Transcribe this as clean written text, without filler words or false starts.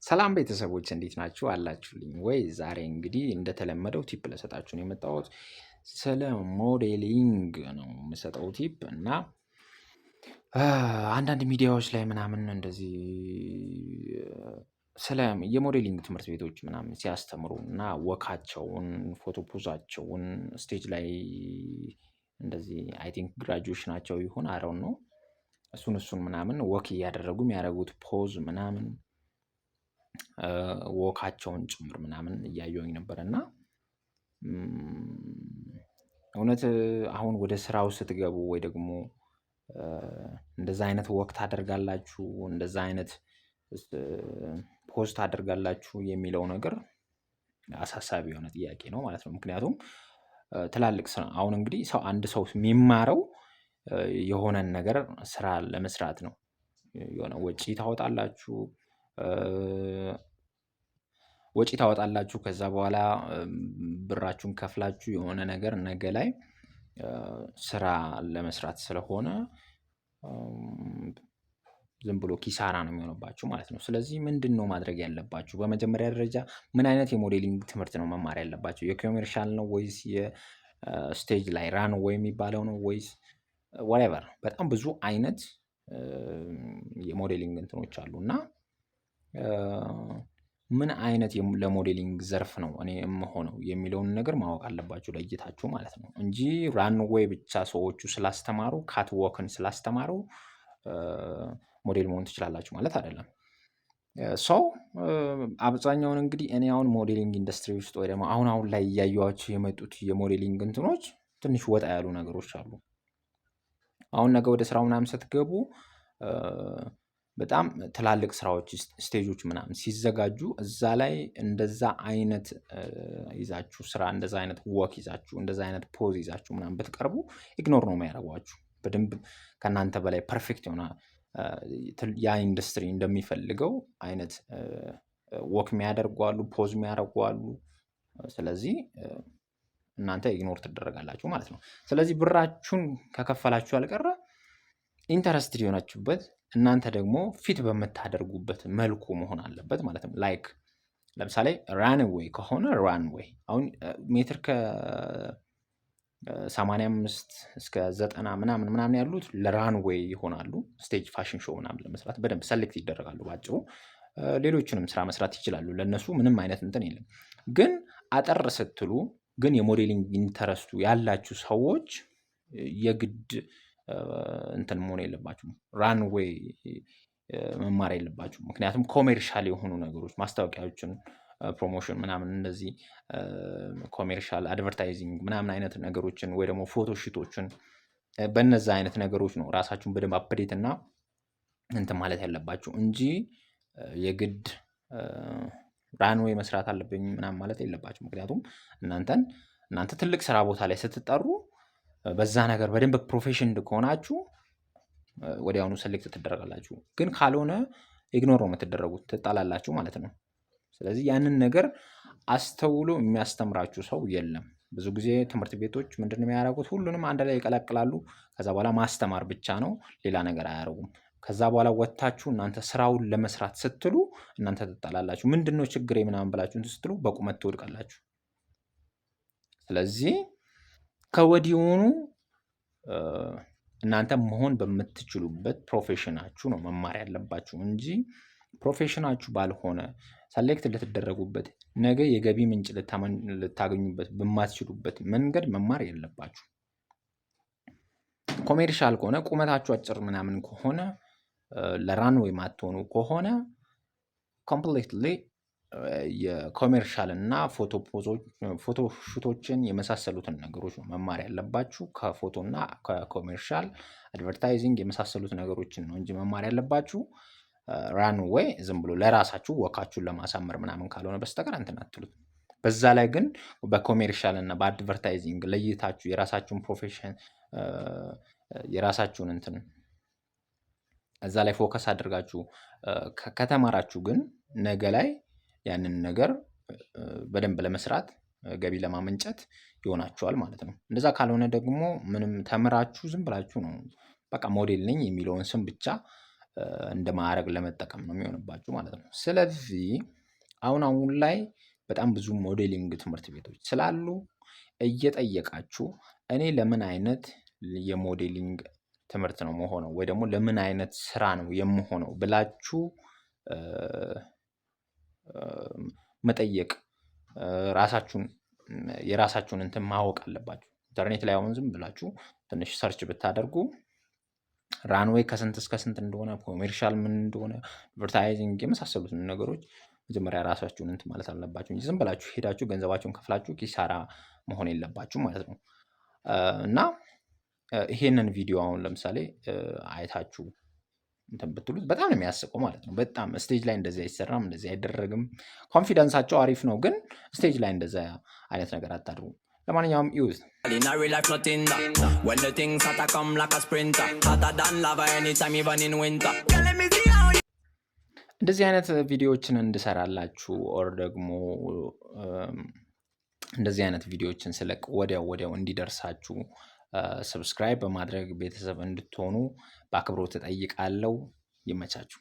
ሰላም ቤተሰቦች፣ እንዴት ናችሁ? አላችሁልኝ ወይ? ዛሬ እንግዲህ እንደተለመደው tip ልሰጣችሁ ነው የመጣሁት። ስለ modeling ነው የምሰጠው tip። እና አንዳንድ ሚዲያዎች ላይ ምናምን እንደዚህ ስለ የ modeling ትምህርት ቤቶች ምናምን ሲያስተምሩ እና walk ኣቸውን፣ ፎቶ pose ኣቸውን stage ላይ እንደዚህ፣ I think graduation ኣቸው ይሁን፣ I don't know፣ እሱን ምናምን walk እያደረጉ የሚያደርጉት pose ምናምን፣ walk ኣቸውን ጭምር ምናምን እያየሁኝ ነበር። እና እውነት አሁን ወደ ስራው ስትገቡ ወይ ደግሞ እንደዛ አይነት walk ታደርጋላችሁ፣ እንደዛ አይነት pose ታደርጋላችሁ የሚለው ነገር አሳሳቢ የሆነ ጥያቄ ነው ማለት ነው። ምክንያቱም ትላልቅ ስራ፣ አሁን እንግዲህ ሰው፣ አንድ ሰው የሚማረው የሆነን ነገር ስራ ለመስራት ነው። የሆነ ወጪ ታወጣላችሁ፣ ከዛ በኋላ ብራችሁን ከፍላችሁ የሆነ ነገር ነገ ላይ ስራ ለመስራት ስለሆነ ዝም ብሎ ኪሳራ ነው የሚሆንባችሁ ማለት ነው። ስለዚህ ምንድነው ማድረግ ያለባችሁ? በመጀመሪያ ደረጃ ምን አይነት የ modeling ትምህርት ነው መማር ያለባችሁ? የ commercial ነው ወይስ የ stage ላይ runway የሚባለው ነው ወይስ whatever? በጣም ብዙ አይነት የ modeling እንትኖች አሉ። እና ምን አይነት ለ modeling ዘርፍ ነው እኔ የምሆነው የሚለውን ነገር ማወቅ አለባችሁ ለይታችሁ ማለት ነው። እንጂ runway ብቻ ሰዎቹ ስላስተማሩ፣ catwalk ን ስላስተማሩ ሞዴል መሆን ትችላላችሁ ማለት አይደለም። So አብዛኛውን እንግዲህ እኔ አሁን modeling industry ውስጥ ወይ ደግሞ አሁን አሁን ላይ እያየኋቸው የመጡት የ modeling እንትኖች ትንሽ ወጣ ያሉ ነገሮች አሉ። አሁን ነገ ወደ ስራው ምናምን ስትገቡ በጣም ትላልቅ ስራዎች፣ stage ኦች ምናምን ሲዘጋጁ እዛ ላይ እንደዛ አይነት ይዛችሁ ስራ፣ እንደዛ አይነት walk ይዛችሁ፣ እንደዛ አይነት pose ይዛችሁ ምናምን ብትቀርቡ ignore ነው የሚያደርጓችሁ። በደንብ ከእናንተ በላይ perfect የሆነ፣ ያ ኢንዱስትሪ እንደሚፈልገው አይነት walk የሚያደርጉ አሉ፣ pose የሚያደርጉ አሉ። ስለዚህ እናንተ ignore ትደረጋላችሁ ማለት ነው። ስለዚህ ብራችሁን ከከፈላችሁ አልቀረ interested የሆናችሁበት፣ እናንተ ደግሞ fit በምታደርጉበት መልኩ መሆን አለበት ማለት ነው። Like ለምሳሌ runway ከሆነ runway፣ አሁን ሜትር ከ85 እስከ 90 ምናምን ምናምን ያሉት ለ runway ይሆናሉ። Stage fashion show ምናምን ለመስራት በደንብ select ይደረጋሉ ባጭሩ። ሌሎችንም ስራ መስራት ይችላሉ። ለእነሱ ምንም አይነት እንትን የለም። ግን አጠር ስትሉ ግን የ modeling interest ኡ ያላችሁ ሰዎች የግድ እንትን መሆን የለባችሁም። Runway መማር የለባችሁም። ምክንያቱም commercial የሆኑ ነገሮች፣ ማስታወቂያዎችን፣ promotion ምናምን፣ እንደዚህ commercial advertising ምናምን አይነት ነገሮችን ወይ ደግሞ photo shoot ኦችን፣ በእነዛ አይነት ነገሮች ነው ራሳችሁን በደንብ update እና እንትን ማለት ያለባችሁ እንጂ የግድ runway መስራት አለብኝ ምናምን ማለት የለባችሁም። ምክንያቱም እናንተ ትልቅ ስራ ቦታ ላይ ስትጠሩ በዛ ነገር በደንብ proficient ከሆናችሁ ወዲያውኑ select ትደረጋላችሁ። ግን ካልሆነ ignore ነው የምትደረጉት፣ ትጣላላችሁ ማለት ነው። ስለዚህ ያንን ነገር አስተውሎ የሚያስተምራችሁ ሰው የለም። ብዙ ጊዜ ትምህርት ቤቶች ምንድነው የሚያደርጉት? ሁሉንም አንድ ላይ ይቀላቅላሉ። ከዛ በኋላ ማስተማር ብቻ ነው፣ ሌላ ነገር አያደርጉም። ከዛ በኋላ ወጥታችሁ እናንተ ስራውን ለመስራት ስትሉ እናንተ ትጣላላችሁ። ምንድነው ችግሬ ምናምን ብላችሁ እንትን ስትሉ በቁመት ትወድቃላችሁ። ስለዚህ ከወዲሁኑ እናንተ መሆን በምትችሉበት profession ኣችሁ ነው መማር ያለባችሁ እንጂ profession ኣችሁ ባልሆነ፣ select ልትደረጉበት፣ ነገ የገቢ ምንጭ ልታገኙበት በማትችሉበት መንገድ መማር የለባችሁም። Commercial ከሆነ፣ ቁመታችሁ አጭር ምናምን ከሆነ፣ ለ runway ማትሆኑ ከሆነ completely የ commercial እና photo shoot ኦችን የመሳሰሉትን ነገሮች ነው መማር ያለባችሁ። ከፎቶ እና ከ commercial advertising የመሳሰሉት ነገሮችን ነው እንጂ መማር ያለባችሁ runway ዝም ብሎ ለራሳችሁ walk ኣችሁን ለማሳመር ምናምን ካልሆነ በስተቀር እንትን አትሉት። በዛ ላይ ግን በ commercial እና በ advertising ለይታችሁ የራሳችሁን profession፣ የራሳችሁን እንትን እዛ ላይ focus አድርጋችሁ ከተማራችሁ ግን ነገ ላይ ያንን ነገር በደንብ ለመስራት፣ ገቢ ለማመንጨት ይሆናችኋል ማለት ነው። እንደዛ ካልሆነ ደግሞ ምንም ተምራችሁ ዝም ብላችሁ ነው በቃ ሞዴል ነኝ የሚለውን ስም ብቻ እንደ ማዕረግ ለመጠቀም ነው የሚሆንባችሁ ማለት ነው። ስለዚህ አሁን አሁን ላይ በጣም ብዙ modeling ትምህርት ቤቶች ስላሉ እየጠየቃችሁ እኔ ለምን አይነት የ modeling ትምህርት ነው ምሆነው ወይ ደግሞ ለምን አይነት ስራ ነው የምሆነው ብላችሁ መጠየቅ፣ ራሳችሁን የራሳችሁን እንትን ማወቅ አለባችሁ። ኢንተርኔት ላይ አሁን ዝም ብላችሁ ትንሽ search ብታደርጉ runway ከስንት እስከ ስንት እንደሆነ፣ commercial ምን እንደሆነ፣ advertising የመሳሰሉትን ነገሮች መጀመሪያ ራሳችሁን እንትን ማለት አለባችሁ እንጂ ዝም ብላችሁ ሄዳችሁ ገንዘባችሁን ከፍላችሁ ኪሳራ መሆን የለባችሁም ማለት ነው። እና ይሄንን ቪዲዮ አሁን ለምሳሌ አይታችሁ እንትን ብትሉት በጣም ነው የሚያስቀው ማለት ነው። በጣም stage ላይ እንደዚህ አይሰራም፣ እንደዚህ አይደረግም። Confidence ኣቸው አሪፍ ነው፣ ግን stage ላይ እንደዛ አይነት ነገር አታድርጉ። ለማንኛውም እዩት። In a real life, nothing that. When the things hotter come like a sprinter. Hotter than lava anytime, even in winter. Girl, let me see how you እንደዚህ አይነት ቪዲዮዎችን እንድሰራላችሁ or ደግሞ እንደዚህ አይነት ቪዲዮዎችን ስለቅ ወዲያው ወዲያው እንዲደርሳችሁ subscribe በማድረግ ቤተሰብ እንድትሆኑ በአክብሮት እጠይቃለሁ። ይመቻችሁ።